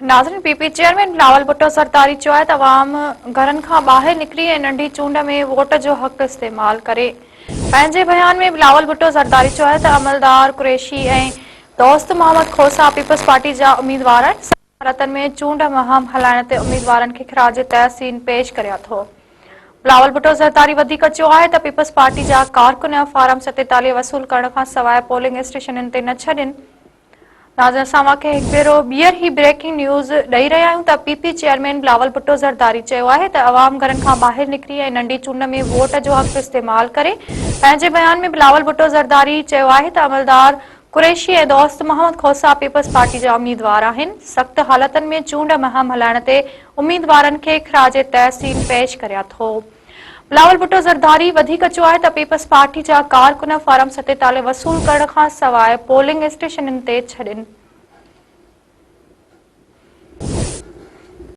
ناظرين P P chairman Bilawal Bhutto Zardari چيو آهي ته عوام گهرن کان ٻاهر نڪري ۽ ننڍي چونڊ ۾ ووٽ جو حق استعمال ڪري. پنهنجي بيان ۾ بلاول ڀٽو زرداري چيو آهي ته عملدار قريشي ۽ دوست محمد کوسا پيپلز پارٽي جا اميدوار آهن، سخت حالتن ۾ چونڊ مهم هلائڻ تي اميدوارن کي خراج تحسين پيش ڪريان ٿو. بلاول ڀٽو زرداري وڌيڪ چيو آهي ته پيپلز پارٽي جا ڪارڪن فارم 47 وصول ڪرڻ کانسواء پولنگ اسٽيشنن تي نه ڇڏين. ناظرين اسان اوهان کي هڪ ڀيرو ٻيهر هي بريڪنگ نيوز ڏئي رهيا آهيون ته P P chairman Bilawal Bhutto Zardari چيو آهي ته عوام گهرن کان ٻاهر نڪري ۽ ننڍي چونڊ ۾ ووٽ جو حق استعمال ڪري پنهنجي بيان ۾ بلاول ڀٽو زرداري چيو آهي ته عملدار قريشي ۽ دوست محمد کوسا پيپلز پارٽي جا اميدوار آهن سخت حالتن ۾ چونڊ مهم هلائڻ تي اميدوارن کي خراج تحسين پيش ڪريان ٿو. بلاول ڀٽو زرداري وڌيڪ چيو آهي ته پيپلز پارٽي جا ڪارڪن فارم 47 وصول ڪرڻ کان سواء پولنگ اسٽيشنن تي ڇڏين.